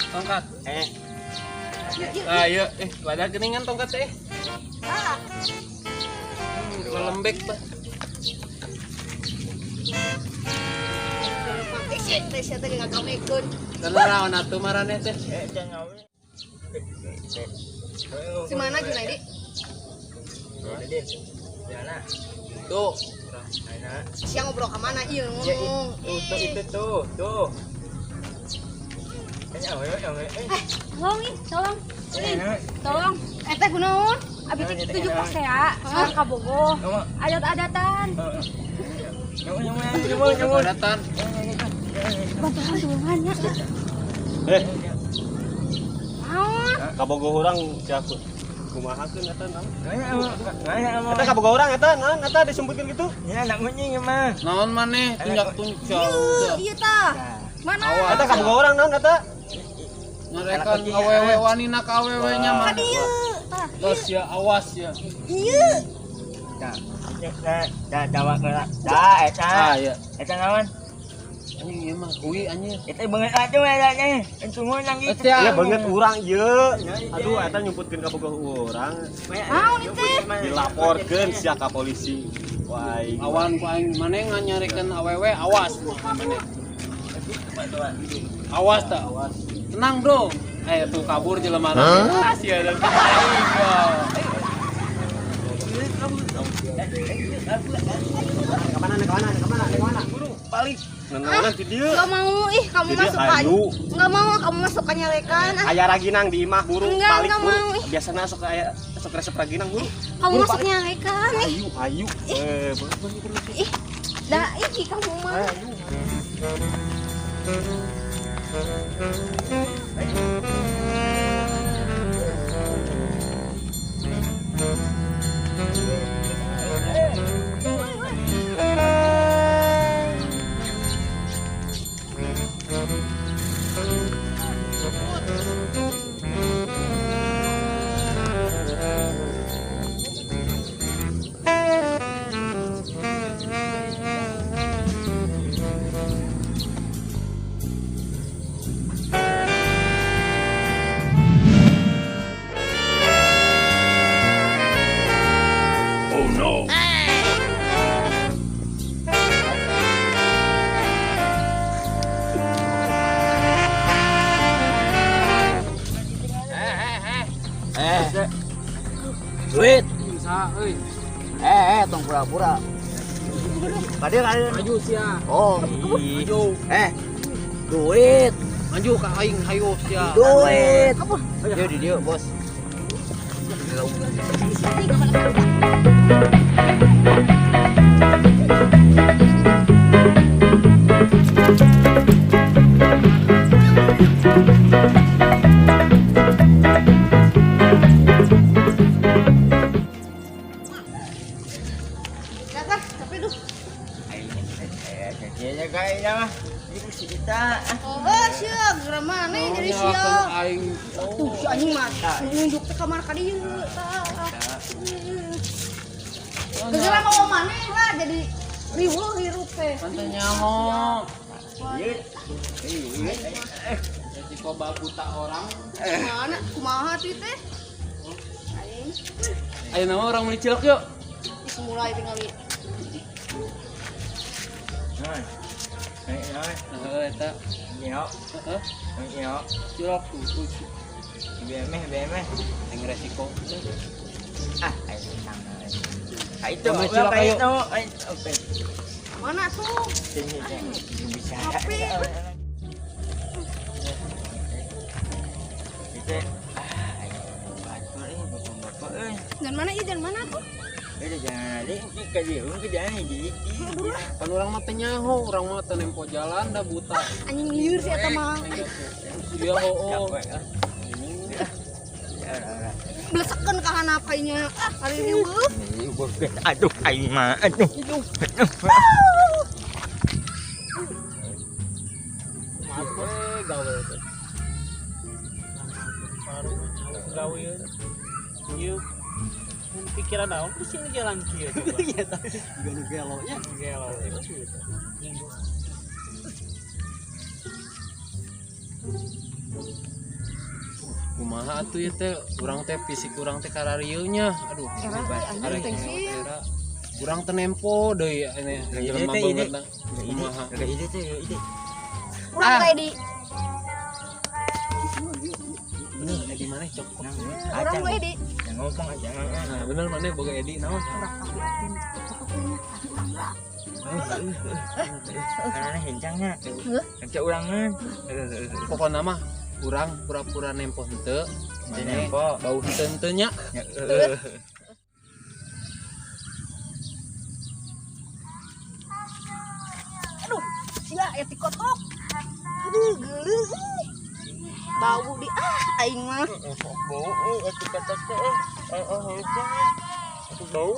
Tongkat. Ah, iya, wadah geuningan tongkat teh. Ah. Lembek teh. Teh sia teh ngagamekeun. Dan naon atuh maraneh teh? Si mana Junaidi? Tuh. Sia ngobrol ka mana ieu ngomong. Itu tuh, tuh. Tolong ih, tolong. Tolong. Eta kunaon? Abi teh tujuh pas ya, sekarang ka Bogo. Adat-adatan. Adatan. Bantuan tulungan nya. Naon? Kabogoh urang si aku. Kumahakeun eta naon? Eta kabogoh urang eta naon eta disumputkeun kitu? Ya anak kucing mah. Naon maneh tunjak-tunjak. Iya tah. Mana? Eta kabogoh urang naon eta? Nyarekan awewe wanina ka awewe nya mah. Ka dieu tah. Tos ya awas ya. Ieu. Tah, tah, tawa kena. Tah, eta. Ah iya. Eta naon? Anjing ieu mah hui anjing. Eta beungeut atuh eta teh. Tunggu nang gitu. Iya beungeut urang ieu. Aduh eta nyumputkeun kabogoh urang. Naon itu? Dilaporkeun sia ka polisi. Wah, Awan ku aing maneh nganyarekeun awewe awas maneh. Awas tah awas. Tenang bro. Tuh kabur jelema mana. Ah sia da. Kemana kemana kemana kemana? Buru balik. Nanaonan di dieu. Enggak mau ih kamu Jadi masuk aja. ayu. Enggak mau kamu masuk nyarekan. Ah, Aya raginang di imah buru Enggak, balik enggak buru. mau, ih. Biasana sok aya sok resep raginang buru. Kamu Buru, masuk balik. nyarekan ih. Ayu, ayu. Buru buru buru. Ih. Dah ih kamu mah. Ayu. Duit. Bisa euy. Tong pura-pura. Kadir, kadir. Maju sia. Oh, maju. Duit. Maju ka aing hayo sia. Duit. Dia di dia, Bos. Oh, sia, geura maneh jadi sia. Aing. Tuh, si anjing mah nunjuk teh ka mana ka dieu tah. Geura mau maneh lah jadi riweuh hirup teh. Tante nyaho. Jadi kok buta orang. Mana kumaha tuh teh? Aing. Ayo nama orang beli cilok yuk. Geus mulai tingali. Nah, eta. Heeh. Cilok tuh. Bemeh, bemeh. Yang resiko. Ah, ayo sama. Itu cilok ayo. Mana tuh? Sini, bisa. Kopi. Itu. Ah, ayo. Batur ini bapak-bapak euy. Jangan mana ieu, jangan mana tuh? Udah jangan ke dia, ke jalan di. Pan urang mah teu nyaho, urang mah teu nempo jalan da buta. Anjing lieur sih eta mah. Iya, oh. Blesekeun ka handap kayaknya. Ah, kali riweuh. Aduh, aing mah. Aduh. Maaf we gawe teh. Gawe ieu. Pikiran naon di sini jalan kieu coba. Iya, juga nu gelo nya. Gelo gitu. Kumaha atuh ieu teh urang teh fisik urang teh kararieu nya. Aduh, Era arek era. Urang teh nempo deui ini jelema beungeutna. Kumaha? Ide teh ide. Urang kayak di Bener Edi maneh cok. urang gue di. Jangan ngomong aja. Nah, bener maneh boga Edi naon? Karena hencangnya. Hencang urangan. Pokona mah urang pura-pura nempo henteu, maneh Nempo. bau henteu nya. Aduh, sia ya tikotok. Aduh, geuleuh. Bau di ah aing mah. Bau tikotok teh. Heeh, bau.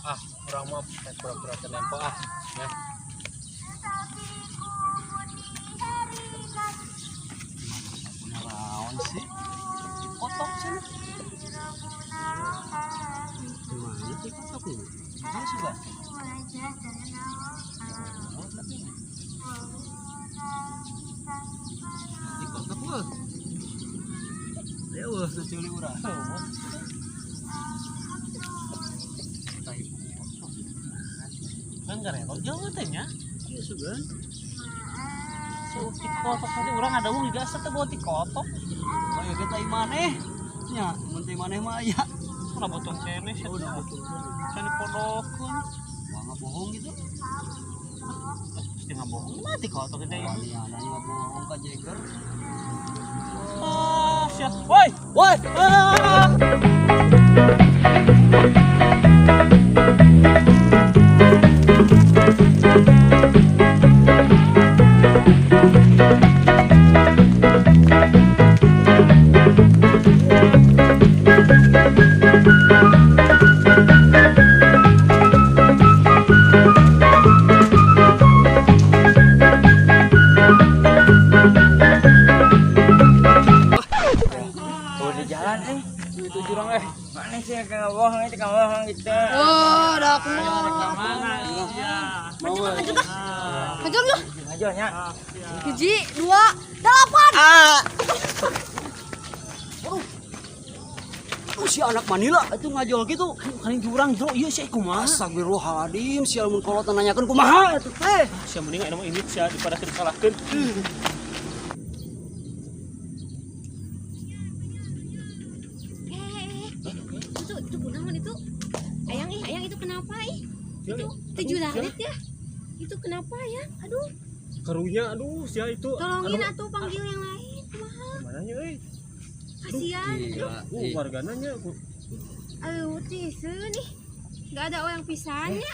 Ah, urang mah pura-pura teu nempo ah. Ya. Naon sih? Kotok sih. Gimana sih kotok ini? Mana sudah? Di kotok wah. Leuh, seculi urang. Kan garelo jauh teh nya. Iya sugan. So, ti kotok tadi urang ada uang juga asa teh bawa ti kotok. Oh ya kita maneh. Nya, mun teh maneh mah aya. Ulah botong keneh sia. Udah betul. Kan dipodokeun. Wah, nggak bohong gitu. Pasti nggak bohong mati kotok teh. Waliana nggak bohong ka Jagger. Ah, sia. Woi, woi. Ah. Oh di jalan eh. Itu jurang eh. Mana sih yang kagak bohong itu kagak bohong gitu. Oh, dah aku mah. Mau. Maju lu. Aja nya. 1, 2, 8. Ah. Si anak Manila itu ngajol gitu. Kan jurang jero ieu sia kumaha? Astagfirullahaladzim, si lamun kolot nanyakeun kumaha eta teh. Sia mending aya mah indit sia daripada disalahkeun. Itu kunaon itu? Ayang ih, ayang itu kenapa ih? Itu tejularit ya? Itu kenapa ya? Aduh, Karunya aduh sia itu. tolongin atuh panggil yang lain. Kumaha? Mananya euy? Kasihan. Aduh, wargana nya. Aduh, tiseun nih. Enggak ada orang pisannya.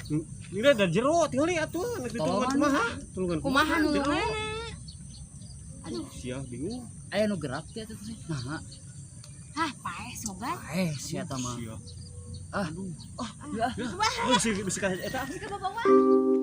Ini ada jero tinggal atuh anak ditulungan kumaha? Tulungan Kumaha nulunganna? Aduh, Sia bingung. Aya nu gerak teh eta teh. Nah, ah, paeh sobat. si eta mah. Sia. Ah, Oh, bisa bisa eta. Ke bawah.